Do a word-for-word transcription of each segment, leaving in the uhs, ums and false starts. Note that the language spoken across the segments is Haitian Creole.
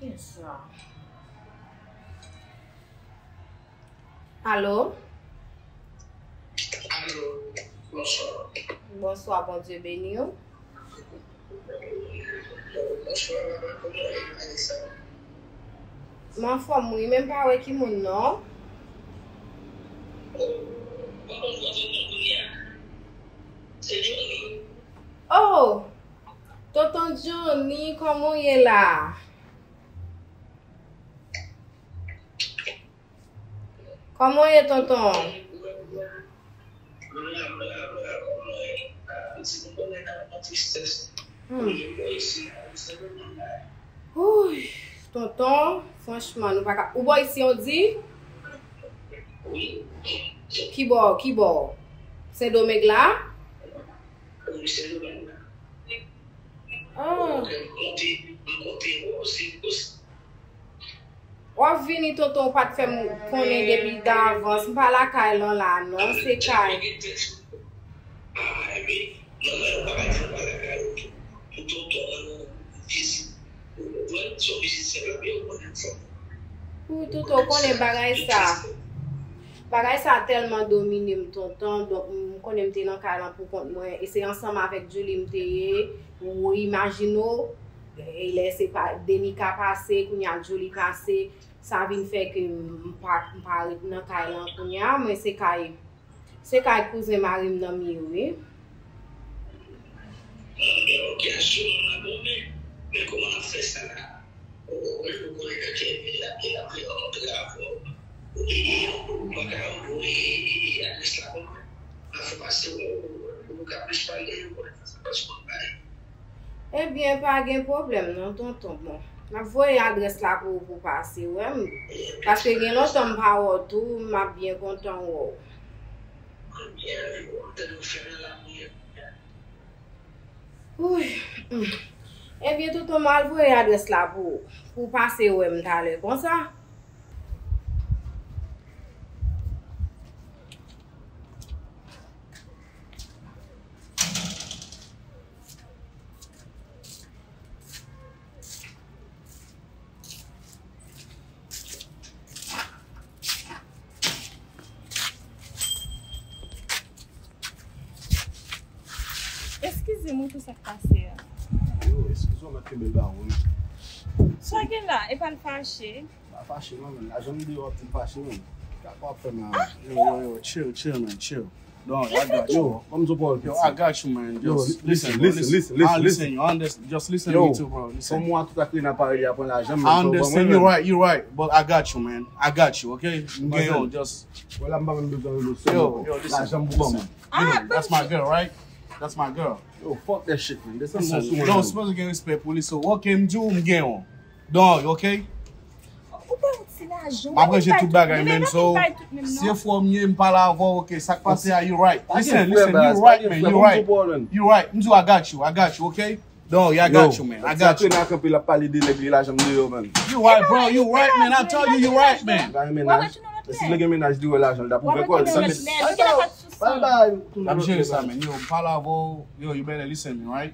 Kiyès sa? Alo? Alo, bonswa. Bonswa, Bondye beni w. Bonswa, kòman w ye, Vanessa? M anfòm wi, men m pa wè ki moun non. Oh, m konn kote nou kounye a. Se Johnny. Oh, tonton Johnny, kòman w ye la? Kòman w ye, tonton? Hmm. Wouy, tonton, franchman, nou pa ka. Ou bò isi, ou di? Ki bò, ki bò? Sendomeng la? Oh. W ap vini, tonton, ou pa t fè m konnen depi davans. M pa lakay lan la, non, se kay. Wi, tonton, ou konnen bagay sa. Bagay sa tèlman domine m, tonton. Donk, m konnen m te nan kay lan pou kont mwen. E se ansanm avèk Julie m te ye. Ou imajine w, e lè se pa, Denika pase, kounye a Julie pase, sa vin fè ke m pa, m pa ret nan kay lan kounye a, mwen se kay, se kay kouzen mari m nan m ye wi. Ebyen, ok, asire w nan bon men, men kòman w ap fè sa la? Ou, ou konnen nan kè men l ap, l ap fè yon travay. Ou, ou pa ka voye adrès la pou mwen? Mwen fè pase, ou, ou ka plis pale, ou konnen sa, sa pa sou kont bagay. Ebyen, pa gen pwoblèm non, tonton. Bon, m ap voye adrès la pou ou pou pase wè m. Paske gen lontan m pa wè w tou, m ap byen kontan wè w. Ebyen, ou te nou fè nan lapriyè. Wouy. Ebyen, tonton, m al voye adrès la pou ou, pou w pase wè m talè konsa. Eskize m wi pou sa k pase a. Yo, eskize w, mèt kenbe l ba ou wi. Sa gen la, e pa l fache. Pa fache non, men lajan m deyò ap di m fache, men. Sa w ap fè la? Yo, yo, yo, chill, chill, man, chill. Yo, I got you. Yo, kòm di w pa w yo, I got you, man. Yo, just listen, listen, listen, listen, listen, listen. Just listen to me too, bro. Listen. Fò mwen tout ak Lina parèy a pran lajan m. I understand, you right, you right, but I got you, man. I got you, okay? M gen yo, just. Wè la m pa menm bezwen rele w sèlman. Yo, yo, listen, listen. Lajan m pou ban mwen. You know, that's my girl, right? That's my girl. Yo, fuck that shit, man. Desann mwen sou mwen. Yo, w sipoze gen respè pou li, so, okay, m di w, m gen yo. Don, ok? Ou pa yon ti lajan. M ap ranje tout bagay, man, so, si e fwa m ye, m pale avè w, ok, sa k pase a, you right. Listen, listen, you right, man, you right. You right. M di w, I got you, I got you, ok? Don, I got you, man, I got you. Yo, ti Akrena kanpe, l ap pale de nèg li lajan m deyò, man. You right, bro, you right, man, I tell you, you right, man. Li pa gen mennaj. Men si l gen mennaj, li wè lajan l, l t ap ouvè kò l. Bye bye. L ap jere sa, man. Yo, m pale avè w. Yo, you better listen me, right?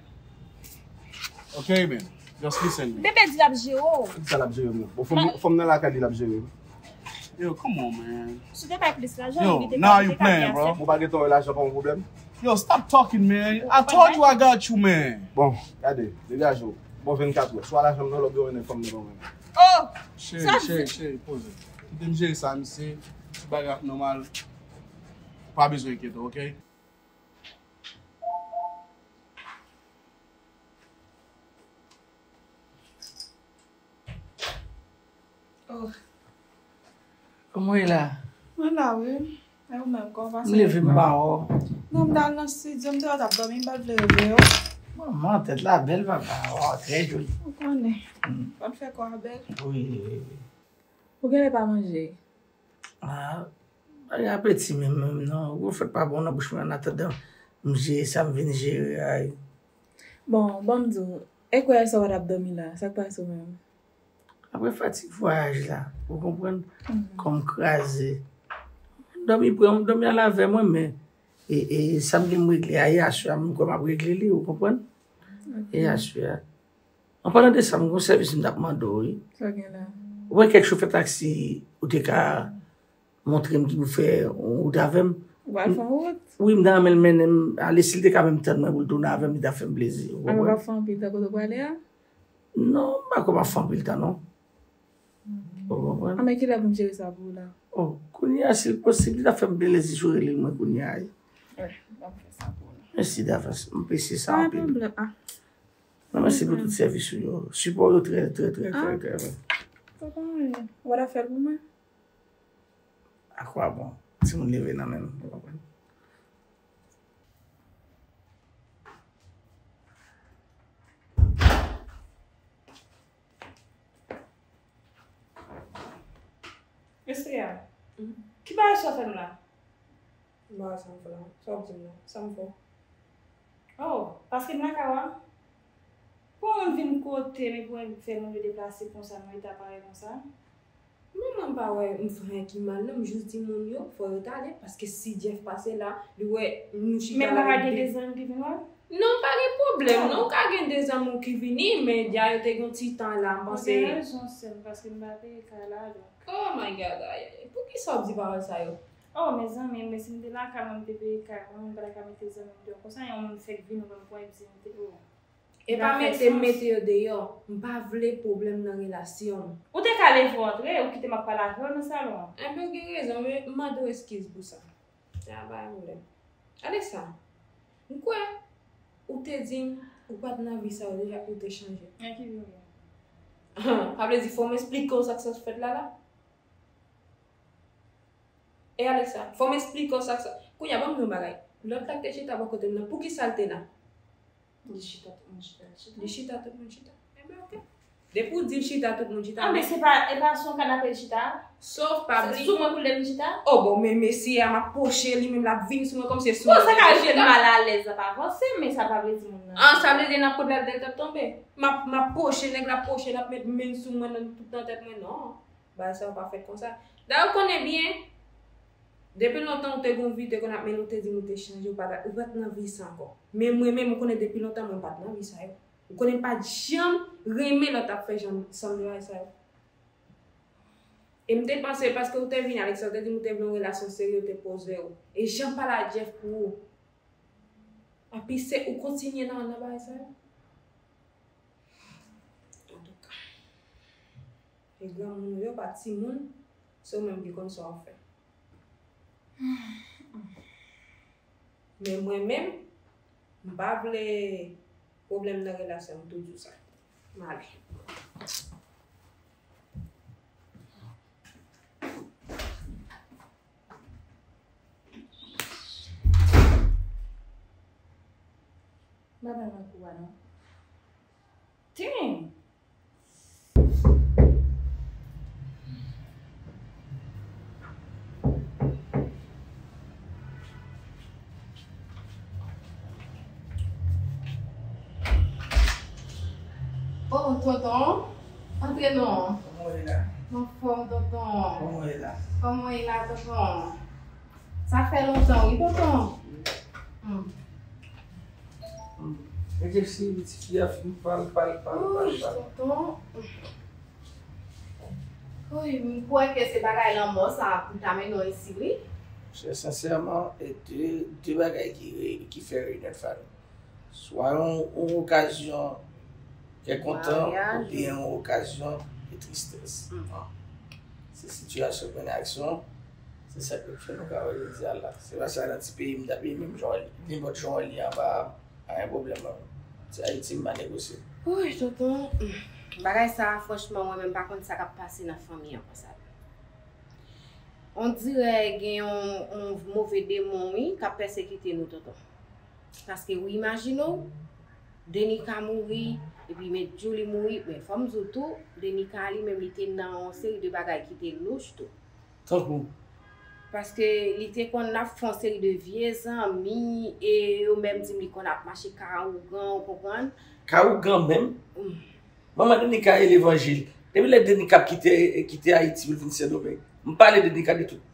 Ok, man. Just listen me. Bebe di l ap jere w. Ki sa l ap jere m nan? Bon, fanm, fanm nan lakay li l ap jere m. Yo, come on, man. Si w te bay plis lajan, yo, li te ka, li te ka gen asèt. Ou pa gentan wè lajan pa yon pwoblèm? Yo, stop talking, man. I told you I got you, man. Bon, gade, degaje w. Bon, vennkat è. Swa lajan m nan, lè w gen yon fanm nan ban mwen. Oh! Cheri, cheri, cheri, poze. Kite m jere sa, misye. Ti bagay ap nòmal. Pa bezwen enkyete w, ok? Oh. Kòman w ye la? Mwen la, wi. E ou menm, kòman w pase? M leve, m pa wè w. Non, m t al nan estidyo, m te wè w t ap dòmi, m pa t vle reveye w. Manman, tèt la bèl, papa. Waw, trè joli. Ou konnen. Mm. Fò n fè kò a bèl. Wi, wi, wi. Ou genlè pa manje? Ah, pa gen apeti menm, menm, non. Ou fèt pa bon nan bouch mwen, an atandan m jere sa, m vin jere a, wi. Bon, ban m di w, e kwè sa w pa t ap dòmi la, sa k pase w menm? Apre fatig vwayaj la, ou konprann? Mhm. Kò m kraze. Dòmi pran, dòmi al avè mwen, men e, e sa m gen m regle a, e aswè a, m kwè m ap regle li, ou konprann? Ok. E aswè a. An palan de sa, m gon sèvis m t ap mande w, wi. Sa w gen la? Ou wè kèk chofè taksi, ou te ka montre m ki pou fè yon wout avè m? Ou pral fè yon wout? Wi, m ta renmen l mennen m ale, si l te ka menm tann mwen pou l tounen avè m, li ta fè m plezi. Ou konprann? Ou p ap fè anpil tan kote w prale a? Non, m pa kwè m ap fè anpil tan, non. Ou konprann? A, men kilè pou m jere sa pou ou la? Oh, kounye a, si l posib, li ta fè m plezi si w rele mwen kounye a, wi. Wi, m ap fè sa pou ou la. Mèsi davans, m apresye sa anpil. Pa gen pwoblèm. Ah. Non, mèsi pou tout sèvis ou yo. Sipò w yo trè, trè, trè, trè, trè, trè. Tonton, ou pa ta fè l pou mwen? A kwa bon? Timoun leve nan men m, ou konprann? Estrella, ki bagay sa w fè m la? M pa wè sa m fè la. Sa w ap di m la? Sa m fè w? Oh, paske m lakay ou a? Pou yon moun vin kote m epi w fè nou de deplase konsa nan eta parèy konsa? Non, mwen m pa wè m fè anyen ki mal, non. M jis di moun yo, fò yo t ale, paske si Jeff pase la, li wè nou chita la. Men m pa ka gen de zanmi ki vin wè m? Non, pa gen pwoblèm, non. Ou ka gen de zanmi w ki vini, men dja yo te gen yon ti tan la, m panse. Ou gen rezon, sè m, paske m pa peye kay la, donk. Oh my God, ay, ay, ay. Poukisa w ap di pawòl sa yo? Oh, mezanmi, men si m te lakay mwen, m te peye kay mwen, m pa ta ka mete zanmi m deyò konsa, yon moun fèk vin wè m pou epi se m te, oh. E pa mete m mete yo deyò. M pa vle pwoblèm nan relasyon m. Ou te ka leve w antre, ou kite m ap pale avè w nan salon an. Enben, ou gen rezon, men m mande w eskiz pou sa. Se pa yon pwoblèm. Alexa, m kwè ou te di m ou pa t nan vi sa yo deja, ou te chanje. Nan ki vi m ye? Sa vle di fò m esplike w sa k sot fèt la la? E Alexa, fò m esplike w sa k sa. Kounye a, ban m di w yon bagay. Lòt la k te chita bò kote m nan, poukisa l te la? Li chita, tout moun chita, li chita. Li chita, tout moun chita. Enben, oke. Depi w di l chita, tout moun chita. Ah, men se pa, e pa sou yon kanape l chita? Sof pa bliye. Sou mwen pou l te vin chita? Oh, bon, men mesye a, m ap pwoche li, menm l ap vin sou mwen kòmsi se sou mwen. Bon, sa ka rive l mal alèz, l ap avanse, men sa pa vle di moun nan. Ah, sa vle di nan kote l al, l t ap tonbe. M ap, m ap pwoche nèg la, ap pwoche, l ap met men sou mwen, nan tout nan tèt mwen, non. Bagay sa yo pa fèt konsa. Dayè, ou konnen byen, depi lontan ou te gon vi, te konn ap mennen, ou te di m ou te chanje, ou pa t, ou pa t nan vi sa ankò. Men mwen menm, ou konnen depi lontan mwen pa t nan vi sa yo. Ou konnen m pa t janm renmen lè w t ap fè jan, sanble bagay sa yo. E m te panse paske ou te vin avèk sa, ou te di m ou te vle yon relasyon serye, ou te poze w. E jan pale a Jeff pou ou. Epi se ou kontinye nan, nan bagay sa yo. Antouka. E granmoun ou yo pa timoun, se ou menm ki konn sa w ap fè. Men mwen menm, m pa vle pwoblèm nan relasyon m, m tou di w sa. M ale. M pa pral nan kou a non. Dang! Oh, tonton, antre non. Kòman w ye la? M anfòm, tonton. Kòman w ye la? Kòman w ye la, tonton? Sa fè lontan, wi, tonton. Hmm. Hmm. Gade si ti fi a fin pale, pale, pale, pale, pale. Tonton. Wi, m kwè ke se bagay lanmò sa pou ta mennen w isi, wi. Sè, sensèman, e de, de bagay ki re-, ki fè reyinyon fanmi. Swa yon, yon okazyon kè kontan, oubyen yon okazyon de tristès. Se sitiyasyon k mennen aksyon, se sa k fè nou ka wè jodi a la. Se pa sa nan ti peyi m, ta peyi menm jan, nenpòt jan w li anba, pa gen pwoblèm non. Se Ayiti m pa negosye. Woy, tonton, bagay sa, franchman, mwen menm pa konn sa k ap pase nan fanmi an konsa. On dirè gen yon, yon move demon, wi, k ap pèsekite nou, tonton. Paske ou imajine w, Denica mouri, epi men Julie mouri, men fò m di w tou, Denica li menm li te nan yon seri de bagay ki te louch tou. Tankou? Paske li te konn ap fè yon seri de vye zanmi, e yo menm di m li konn ap mache ka ougan, ou konprann? Ka ougan menm? Hmm. Manman Denica e levanjil. Depi lè Denica ap kite, kite Ayiti pou l vin Sendomeng, m pale Denica de tout,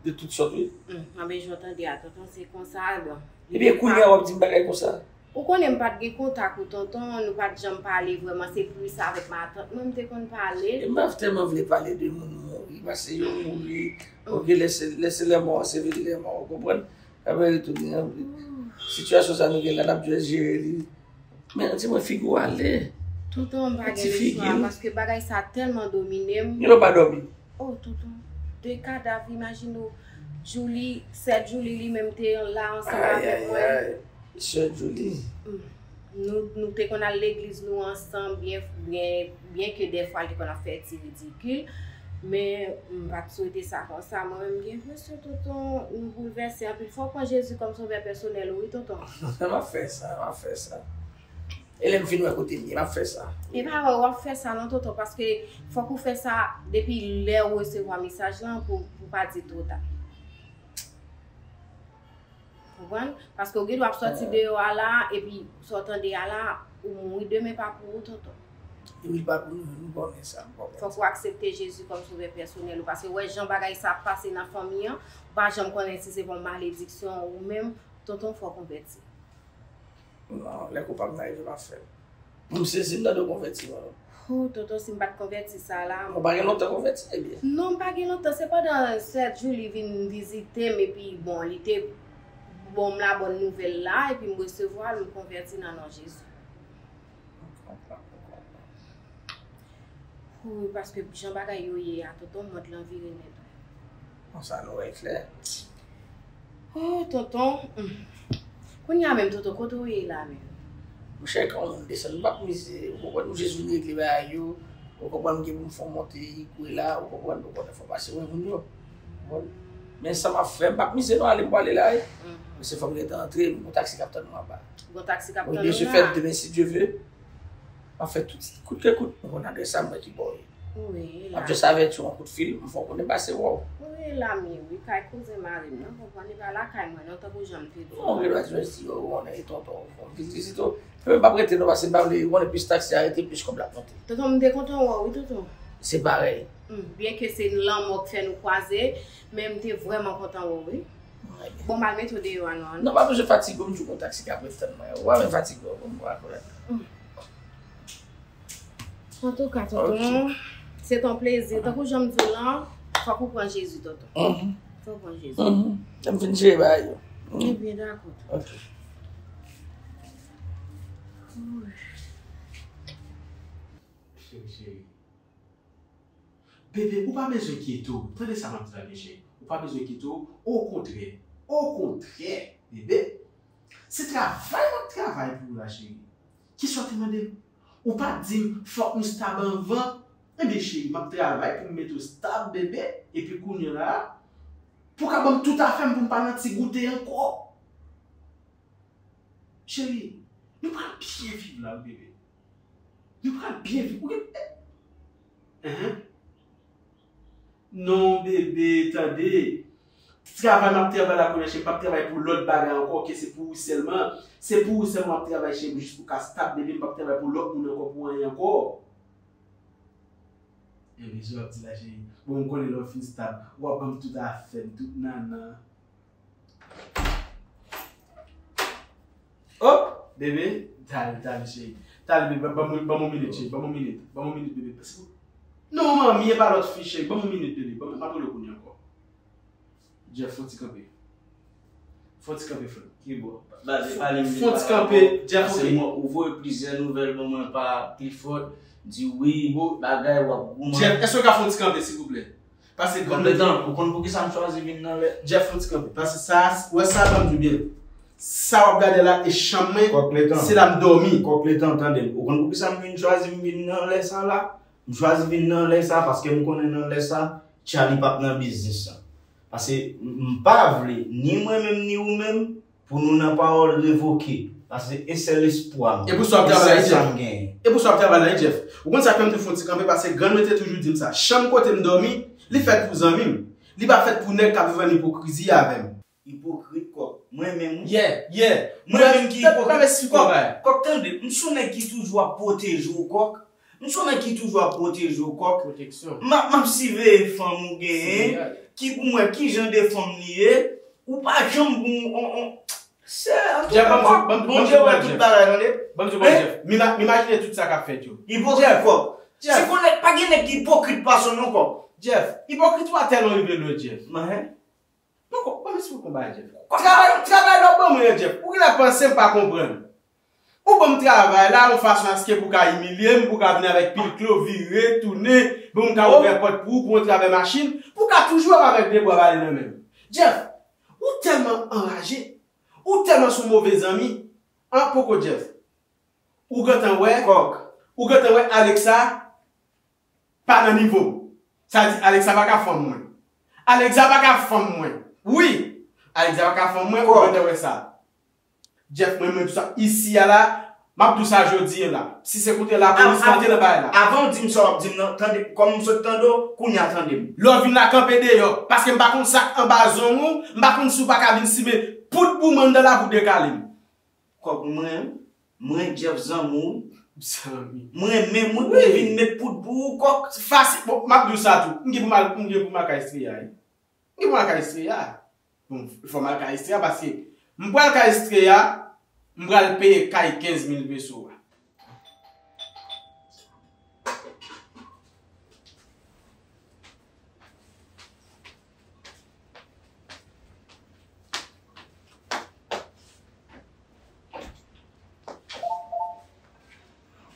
de tout sòt, wi. Hmm, anben jan w tande a, tonton, se konsa, bon. Ebyen, kounye a, w ap di m bagay konsa? Ou konnen m pa t gen kontak ou, tonton, nou pa t janm pale vrèman, se plis avèk matant mwen m te konn pale. E m pa tèlman vle pale de moun mouri, paske yo mouri, ok, lè se lè mò, se vin lè mò, ou konprann? Apre retounen, sitiyasyon sa nou gen la, n ap dwe jere li. Men, di mwen, figi w ale. Tonton, m pa gen lechwa, paske bagay sa tèlman domine m. Gen lè w pa dòmi. Oh, tonton, de kadav, imajine w, Julie, sè Julie li menm te la ansanm avèk mwen. Sè Julie. Nou, nou te konn al legliz nou ansanm, byen, byen, byen ke dèfwa l te konn ap fè ti ridikil, men m pa t swete sa konsa. Mwen menm, m gen enpresyon, tonton, nou boulvèse anpil. Fò w pran Jezi kòm sovè pèsonèl ou, wi, tonton. M ap fè sa, m ap fè sa. E lè m fin wè kote m ye, m ap fè sa. E pa wè w ap fè sa non, tonton, paske fòk ou fè sa depi lè w resevwa mesaj lan pou, pou pa di twò ta. Konprann? Paske w gen dwa ap sòti deyò a la, epi sa w tande a la, ou mouri, demen pa pou ou, tonton. Epi l pa pou nou, nou konnen sa, m konnen. Fòk ou aksepte Jezi kòm sovè pèsonèl ou, paske w wè jan bagay sa ap pase nan fanmi an, ou pa janm konnen si se pa yon malediksyon ou menm, tonton, fò w konvèti. Non, lè koupab nan rive pa fè. Pou m sezi m tande w konvèti mwen. Oh, tonton, si m pa t konvèti sa la. Ou pa gen lontan konvèti, ebyen. Non, m pa gen lontan. Se pandan sè Julie vin vizite m, epi bon, li te ban m la bòn nouvèl la, epi m resevwa l, m konvèti nan non Jezi. M konprann, m konprann. Wi, paske jan bagay yo ye a, tonton, mond lan vire nèt. Konsa nou wè klè. Oh, tonton. Hmm. Kounye a menm, tonton, kote w ye la menm? Monchè, kan yon moun desann, m p ap mize. Ou konprann, nou jis vin regle bagay yo. Ou konprann, m gen pou m fè yon monte, kwe la, ou konprann, ou konn enfòmasyon mwen moun yo. Ou konprann? Men sa m ap fè, m p ap mize non, ale m pwale la, wi. Mhm. Men se fò m gentan antre, m gon taksi k ap tann mwen anba. Gon taksi k ap tann ou la? Wi, byen si fèt demen, si Dye ve. M ap fè tout kout ke kout, m konn adrès sa, m wè ki bò w ye. Wi, la. M ap just avèti w yon kout fil, m fè w konnen m pase wè w. Wi, la m ye, wi, kay kouzen mari m nan, konprann, e pa lakay mwen non, tankou jan m te di w. Non, m genlè pa t vin di yo, ou konnen, e tonton, ou konn vin vizite w. Mwen menm m p ap rete non, paske m pa vle, ou konnen, plis taksi a rete, plis kòb l ap monte. Tonton, m te kontan wè w, wi, tonton. Se parèy. Hmm, byen ke se lanmò k fè nou kwaze, men m te vrèman kontan wè w, wi. Bon, m al mete w deyò a non. Non, pa bezwen fatige w, m di w gon taksi k ap ret tann mwen. Ou pa menm fatige w, bon, m pa konnen. Antouka, tonton, se t on plezi. Tankou jan m di w lan, fòk ou pran Jezi, tonton. Mhm. Fòk ou pran Jezi. Mhm. Lè m fin jere bagay yo. Mhm. Ebyen, dakò, tonton. Ok. Cheri, cheri. Bebe, ou pa bezwen enkyete w. Tande sa m ap di la byen, cheri. Ou pa bezwen enkyete w. Okontrè. Okontrè, bebe. Se travay m ap travay pou ou la, cheri. Kisa w te mande m? Ou pa t di m fòk m stab anvan? Ebyen, cheri, m ap travay pou m mete w stab, bebe. Epi kounye a la, pou w ka ban m tout afè m pou m pa nan ti goute ankò. Cheri, nou pral byen viv la, wi, bebe. Nou pral byen viv. Ou gen. Enhen. Non, bebe, tande. Travay m ap travay la kounye a, cheri, m p ap travay pou lòt bagay ankò, ke se pou ou sèlman. Se pou ou sèlman m ap travay, cheri, jis pou w ka stab, bebe, m p ap travay pou lòt moun ankò, pou anyen ankò. Ebyen, sa w ap di la, cheri. Bon, m konnen lè w fin stab, w ap ban m tout afè m, tout nannan. Oh, bebe, tale, tale, cheri. Tale, bebe, ban, ban, ban m yon minit, cheri. Ban m yon minit. Ban m yon minit, bebe. Paske, non, manmi, e pa lòt fi, cheri. Ban m yon minit, bebe. Ban m, m ap rele w kounye a ankò. Jeff, fon ti kanpe. Fon ti kanpe, frè m. Ki bò? Pale, pale m de. Fon ti kanpe, Jeff, ok. Paske mwen, ou voye plizyè nouvèl ban mwen pa telefòn, di wi, bagay, w ap goumen. Jeff, èske w ka fon ti kanpe, silvouplè? Paske grann mete. Kòk Letan, ou konn poukisa m chwazi vin nan lè? Jeff, fon ti kanpe. Paske sa, ou wè sa, ban m di w byen. Sa w ap gade la, e chanm mwen, se la m dòmi. Kòk Letan, tande m. Ou konn poukisa m vin chwazi m vin nan lè sa la? M chwazi vin nan lè sa, paske m konnen nan lè sa, Charlie p ap nan biznis lan. Paske m, m pa vle, ni mwen menm, ni ou menm, pou nou nan pawòl revoke. Paske e sèl espwa m, e sèl sa m genyen. E pou sa w ap travay la, wi, Jeff. Ou konn sa k fè m te fon ti kanpe, paske grann mwen te toujou di m sa. Chanm kote m dòmi, li fèt pou zanmi m. Li pa fèt pou nèg k ap viv an ipokrizi avè m. Ipokrit, Kòk. Mwen menm, wi. Yeah, yeah. Mwen menm ki ipokrit, Kòk. Kòk, tande, m se yon nèg ki toujou ap pwoteje w, Kòk. M se yon nèg ki toujou ap pwoteje w, Kòk. Pwoteksyon. M ap, m ap siveye fanm ou genyen, ki pou m wè ki jan de fanm li ye. Ou pa janm gon, on, on, Jeff, ban m di w, ban m di w, Jeff. Ban m di w, Jeff. M ima- m imajine tout sa k ap fèt yo. Ipokrit kòk. Jeff. Si gon nèg, pa gen nèg ki ipokrit pase w non kòk. Jeff, ipokrit ou a tèlman rive lwen, Jeff. Mwen? Non, kòk, ban m esplike w yon bagay, Jeff. Travay, travay lè w ban mwen an, Jeff. Ou genlè panse m pa konprann. Ou ban m travay la yon fason aske pou w ka imilye m, pou w ka vin avèk pil klo, vire, tounen, pou m ka ouvè pòt pou ou, pou w antre avè machin, pou w ka toujou avèk de bra bale nan men m. Jeff, ou tèlman anraje, ou tèlman sou move zanmi, an poko Jeff. Ou gentan wè, kòk, ou gentan wè Alexa pa nan nivo m. Sa di Alexa pa ka fanm mwen. Alexa pa ka fanm mwen. Wi, Alexa pa ka fanm mwen, ou gentan wè sa. Jeff, mwen, mwen, di w sa, isi a la, m ap di w sa jodi a la. Si se koute lapolis, mwen te nan bagay la. Avan w di m sa w ap di m nan, tande, kòm m sot tande w, kounye a tande m. Lè w vin la kanpe deyò, paske m pa konn sa k anba zong ou, m pa konn si w pa ka vin simen poud bou m anndan la pou dekale m. Kòk mwen, mwen Jeff zanmi w. Zanmi. Mwen menm wi pou vin met poud bou ou kòk. Fasil, bon, m ap di w sa tou. M gen pou m al, m gen pou m al kay Estrella, wi. M gen pou m al kay Estrella. Bon, fò m al kay Estrella paske m pral kay Estrella, m pral peye kay kenz mil peso a.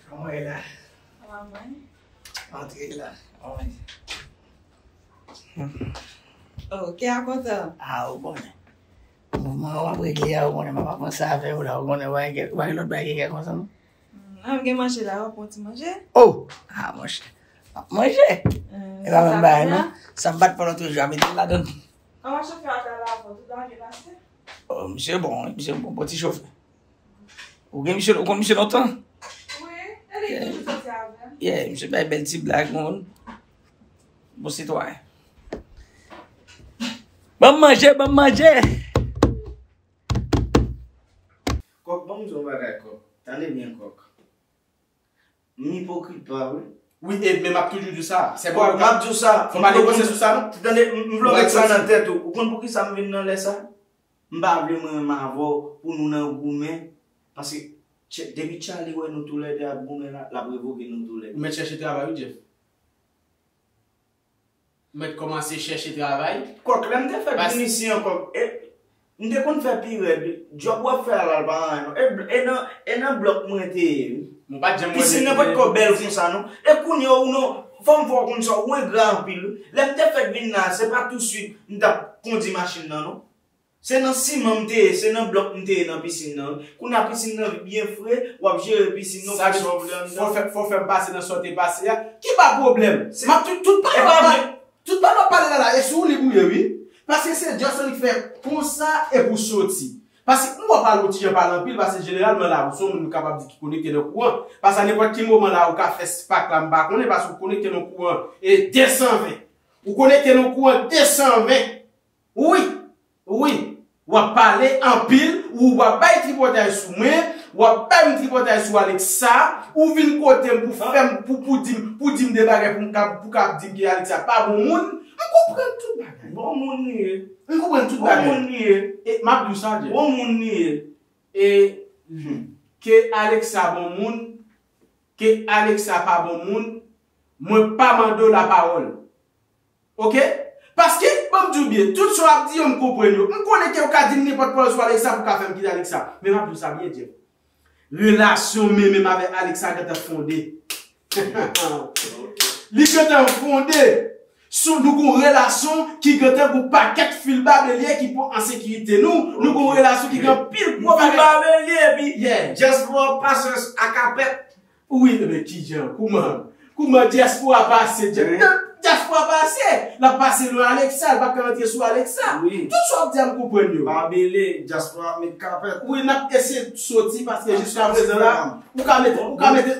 Kòman w ye la? Kòman mwen? Antre la. Kòman w ye? Oh, kè a kontan. Ah, ou konnen. Mouvman w ap regle a, ou konnen, m ap avanse avè w la, ou konnen, w pa gen, w pa gen lòt bagay ki kè kontan, non? Hmm, ah, m gen manje la, w ap pran ti manje? Oh! Ah, monchè. M ap manje. Hmm, e pa menm bagay, non? Sa m bat fè lòt jou a, mete l ladann. Kòman chofè a t al avè w? Tout bagay byen pase? Oh, misye bon, wi, misye bon, bon ti chofè. Ou gen misye, ou konn misye lontan? Wi, e li ki toujou soti avè m. Yeah, misye bay bèl ti blag, moun. Bon sitwayen. Ban m manje, ban m manje! Kòk, ban m di w yon bagay, kòk. Tande byen, kòk. M ipokrit pa vre. Wi, e, men m ap toujou di w sa. Se bon, m ap di w sa. Fò pa negosye sou sa, non. Tande, m, m vle w met sa nan tèt ou. Ou konn poukisa m vin nan lè sa? M pa vle mwen menm avè w pou nou nan goumen. Paske, tchè, depi Charlie wè nou toulède ap goumen la, l ap revoke nou toulède. Ou mèt chèche travay, wi, Jeff. Mèt kòmanse chèche travay. Kòk, lè m te fèk vin isi an, kòk, e, m te konn fè pi rèd. Djòb w ap fè a la, l pa anyen, non. E, e nan, e nan blòk mwen te ye, wi. Mwen pa t janm wè. Pisin nan pa t ko bèl konsa, non. E kounye a, ou non, fò m fè w konn sa, ou engra anpil, wi. Lè m te fèk vin la, se pa tousuit m t ap kondi machin nan, non. Se nan siman m te ye, se nan blòk m te ye nan pisin nan, wi. Kounye a pisin nan byen fre, w ap jere pisin nan, w fè sa w vle anndan. Fò fè, fò fè m pase nan sa w te pase a. Ki pa pwoblèm? M ap tout, tout pale w ap pale, tout pale w ap pale la la, e sou ou li bouye, wi. Paske se just annik fè konsa epi w soti. Paske m wè w pale yon ti jan pale anpil, paske jeneralman la, ou se yon moun m kapab di ki konekte nan kouran. Paske a nenpòt ki moman la, ou ka fè spak la, m pa konnen, paske ou konekte nan kouran, e de san ven. Ou konekte nan kouran de san ven. Wi, wi. W ap pale anpil, ou w ap bay tripotay sou mwen, w ap bay m tripotay sou Alexa, ou vin kote m pou fè m, pou, pou di m, pou di m de bagay pou m ka, pou ka di m ke Alexa pa bon moun. M konprann tout bagay. Bon moun li ye. M konprann tout bagay. Bon moun li ye. E m ap di w sa, Jeff. Bon moun li ye. E, hmm, ke Alexa bon moun, ke Alexa pa bon moun, mwen pa mande w lapawòl. Oke? Paske, ban m di w byen, tout sa w ap di yo, m konprann yo. M konnen ke w ka di m nenpòt pawòl sou Alexa pou w ka fè m kite Alexa. Men m ap di w sa byen, Jeff. Relasyon mwen menm avèk Alexa gentan fonde. Li gentan fonde. Sou, nou gon relasyon ki gentan gon pakèt fil babelye ki pou an sekirite nou. Nou gon relasyon ki gen anpil gwo bagay. Fil babelye, epi diaspora pase a kapèt. Wi, men kijan, kouman, kouman diaspora pase, dia-, diaspora pase, l ap pase lwen Alexa, l pa ka rantre sou Alexa. Wi. Tout sa w ap di a, m konprann yo. Babele, diaspora met kapèt. Wi, n ap eseye soti, paske jiska prezan la, ou ka mete, ou ka mete,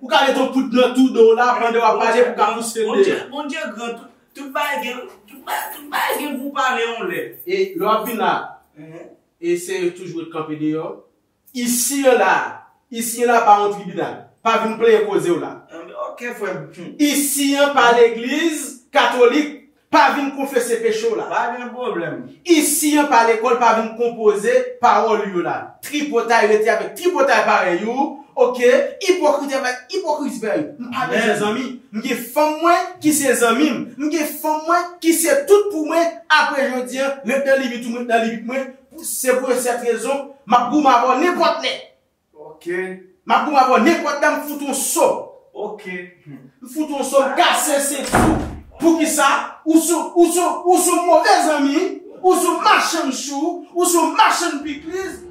ou ka mete yon poud nan tou do w la, pandan w ap pale, pou ka pouse de. Bondye, Bondye gran, tout, tout bagay gen, tout bagay, tout bagay gen pou pale yon lè. E lè w ap vin la, eseye toujou ret kanpe deyò. Isi an la, isi an la pa yon tribinal. Pa vin plenyen koze w la. Anben, ok, frè m. Isi an pa legliz katolik. Pa vin konfese peche w la. Pa gen pwoblèm. Isi an pa lekòl, pa vin konpoze pawòl yo la. Tripotay, rete avèk tripotay parèy ou, oke? Ipokrit avèk ipokrit parèy ou. M pa bezwen zanmi. M gen fanm mwen ki se zanmi m. M gen fanm mwen ki se tout pou mwen. Apre jodi an, ret nan limit ou, m ret nan limit mwen. Se pou yon sèt rezon, m ap goumen avè w nenpòt lè. Ok. M ap goumen avè w nenpòt lè, m fout yon so. Ok. M fout yon so, m kase senti w. Poukisa? Ou sou, ou sou, ou sou move zanmi, ou sou machann chou, ou sou machann pikliz.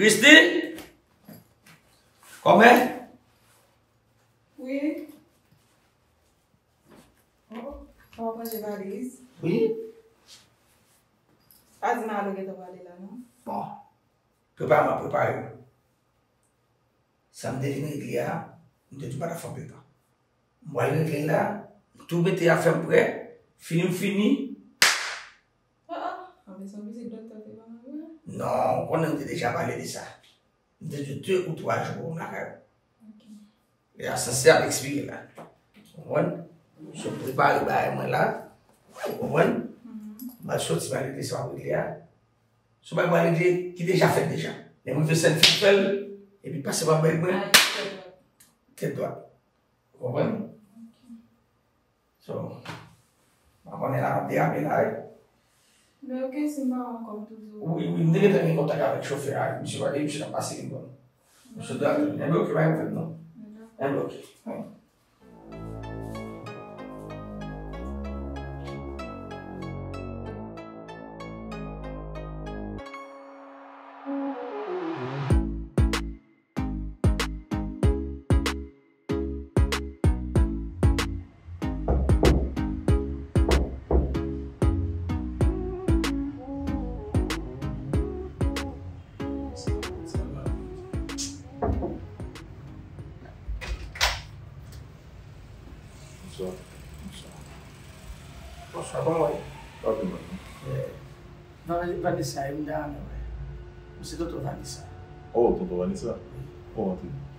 Christine? Kòman? Wi. Oh, w ap ranje valiz? Wi. Pa di Malo gentan prale la, non? Bon. Prepare m ap prepare m. Sa m te vin regle a, m te di w pa ta fè anpil tan. M pral regle l la, m tou mete afè m prè, fini m fini. Ah, ah, ah, men se yon vizit doktè te ban mwen, wi. Non, ou konnen m te deja pale de sa. M te di w de ou twa jou pou m lakay ou. Ok. E a sanse ap eksplike la. Ou konprann? So, prepare bagay mwen la. Ou konprann? Mhm. M al soti, m al regle sa m ap regle a. So, bagay mwen regle ki deja fèt deja. Lè m rive sèn fin fè l, epi pase pa bèl mwen. Tèt dwat. Tèt dwat. Ou konprann? Ok. So, m pa konnen la, m ap derape la, wi. Men ok, si m pa wè w ankò, m toujou. Wi, wi, m te gentan gen kontak avèk chofè a, misye pa, e misye t ap pase li bon. M sot la, enben ok, pa gen pwoblèm non. Enben ok. Bonswa. Bonswa. Bonswa, kòman w ye? Sa va byen, mwen. Eh, Van-, Vanessa, e m ta renmen wè. M se tonton Vanessa. Oh, tonton Vanessa? Wi. Oh, antre.